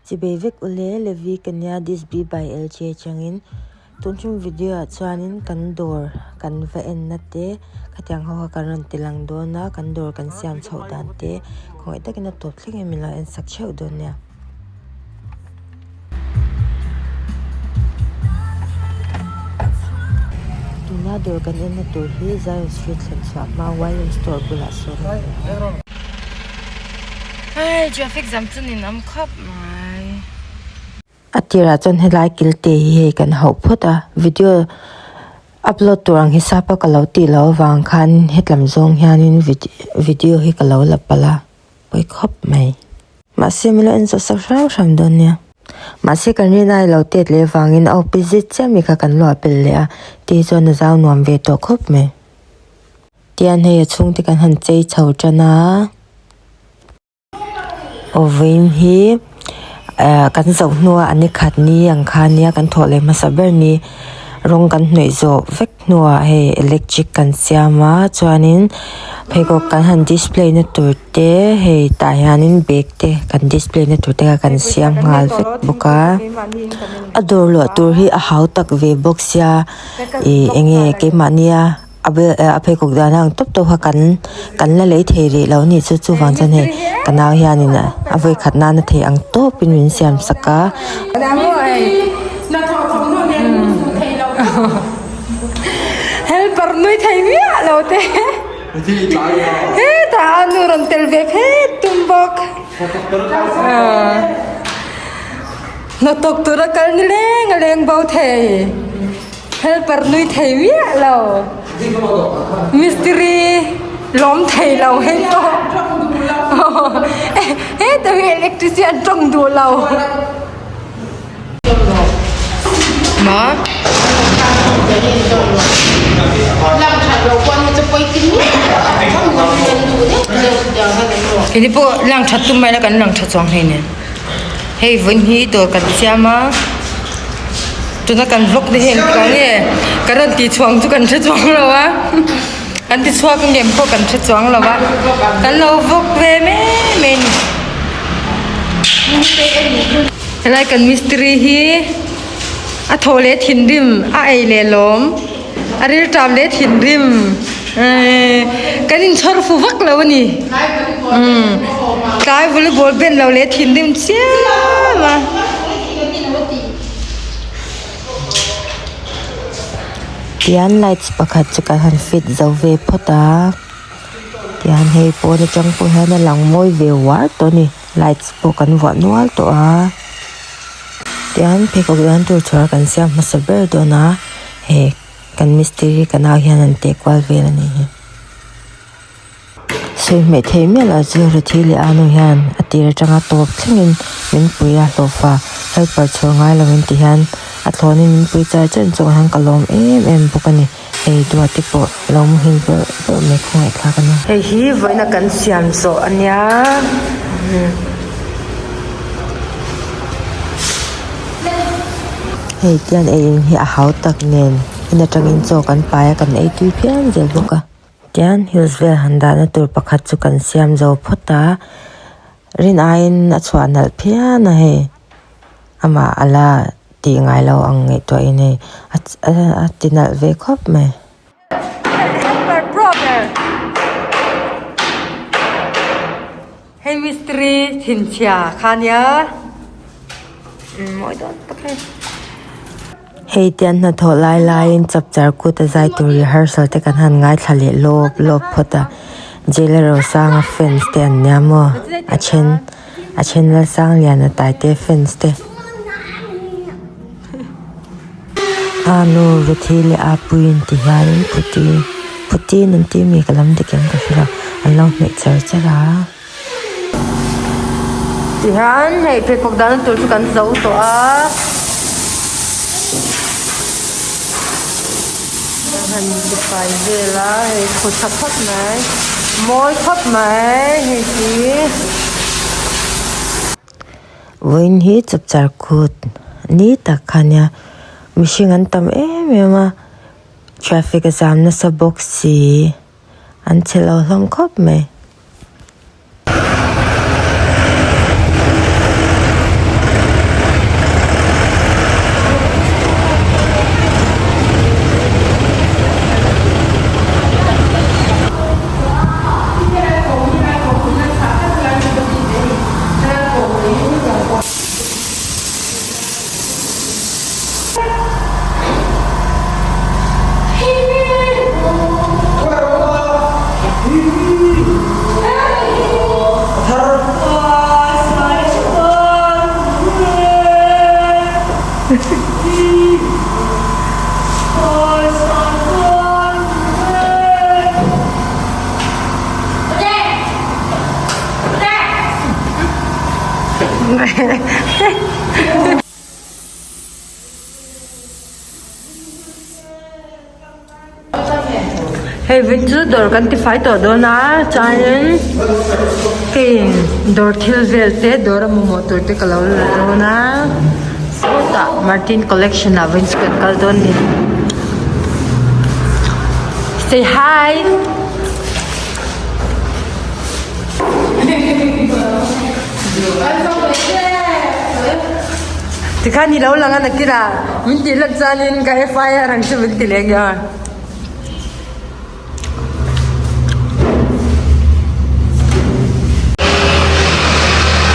Chibei vek ule Levi ka nia this be by LJ atangin tun tum video ah chuanin kan dawr kan va en na te khatiang ho kha kan rawn ti lang dawn a kan dawr kan siam chhoh dan te khawngaih takin a tawp thleng in min lo en sak theuh dawn nia. Tuna dawr kan en na tur hi Zion Street thlen chhuah hma YM store bulah sawn a ni a. Hei traffic jam chu nin awm khawp mai. A tirah chuan helai kilte hi hei kan hauh phawt a video upload tur ang hisap a ka lo tih loh avang khan hetlam zawng hianin video hi ka lo la palh a pawi khawp mai. Mahse min lo en zawh sak hram hram dawn nia. Mahse kan rin ai lo tet leh avangin a awpi zet chiah mi kha kan luah pel leh a tih hi chuan a zau nuam ve tawh khawp mai. Tian hei a chhungte kan han chei chho tan a. Awin hi eh kan zoh hnua a ni khat ni ang kha nia kan thawh leh hmasa ber ni rawng kan hnawih zawh vek hnuah hei electric kan siam a chuanin pheikhawk kan han display na tur te hei tah hianin bag te kan display na tur te kha kan siam nghal vek bawk a a dawr luah tur hi a hau tak ve bawk sia ih eng nge keimahnia. A bel a pheikhawk dan ang tawp tawp kha kan kan la lei thei rih lo a nih chu chuvang chuan hei ka nau hianin a vawi khat nana thei ang tawpin min siam sak a. Helper nui thei miah lo te hetah a nu rawn tel ve phet tum bawk hnathawk tura kal ni leng a leng bo thei. Helper nui thei miah lo. Mistiri lawm thei lo hei pawh. Heta hi electrician tawng duh lo. Ma. Kini pawh lang that tum mai la kan lang tha chuang hei nen. Hei vawi hi dawr kan siam a. Tuna kan vlog te hian ka nge kan rawn tih chhuang chu kan hre chuang lo a kan ti chhuak ang em pawh kan hre chuang lo a kan lo vlog ve mai mai a ni helai kan mistiri hi a thaw leh thinrim a ei leh lawm a rilṭam leh thinrim eee kan inchhawr fu vak lo a ni umm tlai volleyball ben lo leh thinrim chiam a. Tian lights pakhat chu kan han fit zo ve phawt a tian hei pawn atang pawh hian a lang mawi ve uar tawh a ni lights pawh kan vuah nual tawh a tian pheikhawk dan tur chhuar kan siam hmasa ber dawn a hei kan mistiri ka nau hian an teh kual vel a nih hi. Sawi hmeh theih miah loh chu Ruthi leh Anu hian a tir atanga tawp thlengin min pui a hlawhfa helper chhawr ngai lovin ti hian a thlawnin min pui char char chungah hian ka lawm em em bawk a ni. Hei Duati pawh lo muhil bawrh bawrh mai khawngaihthlak a ni. Hei hi vawiina kan siam zawh a nia. Hei tian ei in hi a hau tak nen in atangin chaw kan pai a kan ei tui phian zel bawk a. Tian hills vel han dahna tur pakhat chu kan siam zo phawt a, rin aiin a chhuah nalh phian a hei amah a la tih ngai lo ang ngaihtuahin hei a ti nalh ve khawp mai. Hei mistiri thinchhia kha nia mawi dawn tak hei. Hei tian hnathawh lai laiin chapchar kut a zai tur rehearsal te kan han ngaithla leh lawp lawp phawt a Jailer Rosanga fans te an nia maw a then a then Lalsangliana Taite fans te. A nu Ruthi leh a puiin ti hianin phuti phutin an tih mi ka lam dik em ka hre lo an lo hmeh char char a. Tihian hei pheikhawk dahna tur chu kan zo tawh a. Kan han tifai vel a hei khaw tha khawp mai mawi khawp mai hei hi. Vawiin hi chapchar kut ni tak kha nia mihring an tam em em a traffic a zam nasa bawk si an chhe lo hlawm khawp mai. Hei vin chu dawr kan ti fai tawh dawn a chuanin hei dawr thil vel te dawr a mamawh tur te ka lo la dawn a sawtah Martin collection ah vawiin chu kan kal dawn a ni say hi. Tikhan i lo lang a nakirah min tih hlat chuanin ka FIR ang chu min ti leh nge aw.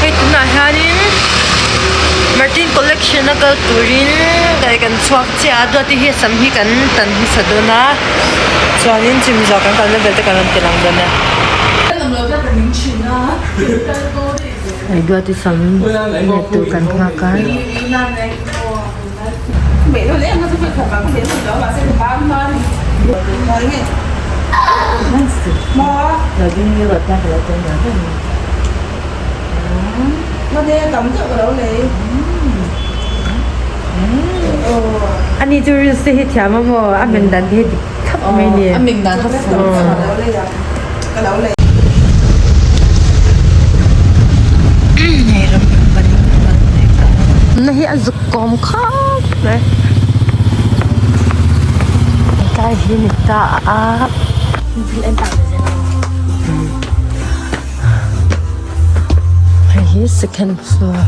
Hei tunah hianin Martin collection a kal turin kai kan chhuak chiah a duati hi a sam hi kan tan hmasa dawn a chuanin chimzawh kan kalna vel te kan rawn ti lang dawn a. Hei duati sam let tur kan nghak a. Ani chu reels te hi thiam a maw a men dan te hi dik thlap mai a ni. Na hi a zuk kawm khawp mai tlai hi ni ta a hei hi second floor.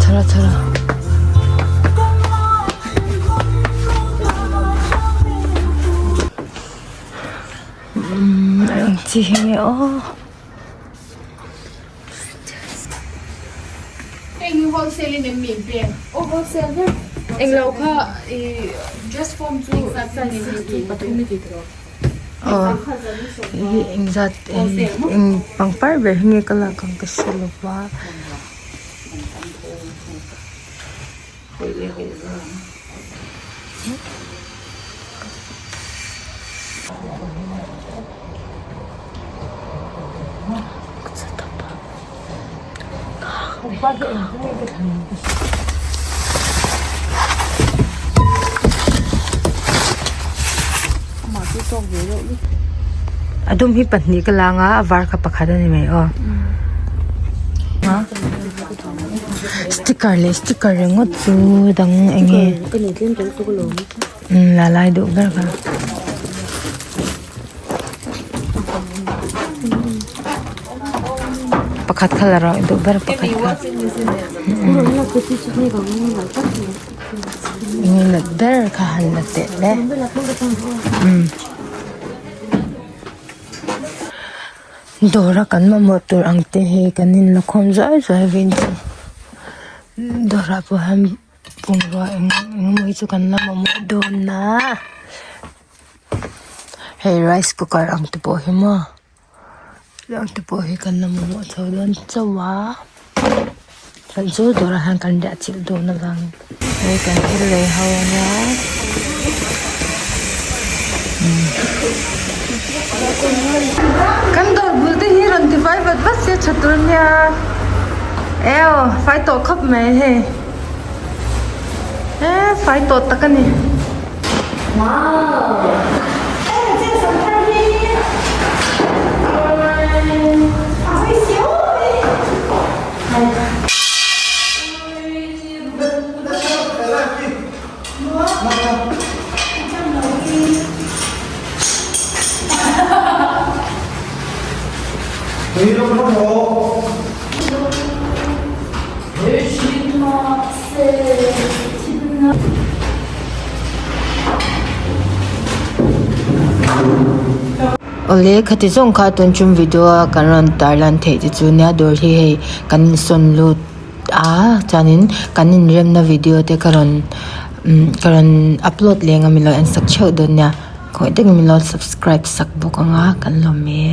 Chalo chalo. Umm eng chi hi nge aw. Aw hei engzat eng pangpar ber hi nge ka lak ang ka hre lo va. A dum hi pahnih ka lang a a var kha pakhat a ni mai aw sticker leh sticker ringawt chu dang eng nge la lai duh ber kha. Pakhat kha la rawh duh ber pakhat kha eng nat ber kha han la teh le dawr a kan mamawh tur ang te hi kan in la khawm zuai zuai vin chu dawr ah pawh hian bungrua eng emaw hi chu kan la mamawh dawn a. Hei rice cooker ang te pawh hi maw ang te pawh hi kan la mamawh chho dawn chauh a chuan chu dawrah hian kan riah chilh dawn avangin hei kan thil lei ho ania kan dawr bul te hi rawn ti fai vat vat se tha tur ania eo fai tawh khawp mai hei e fai tawh tak a ni. Awle khati zawng kha tun tum video a kan rawn tarlan theih te chu nia dawr hi hei kan insawn lut a chuanin kan inremna video te ka rawn umm ka rawn upload leng a min lo en sak theuh dawn nia khawngaih takin min lo subscribe sak bawk ang a kan lawm e.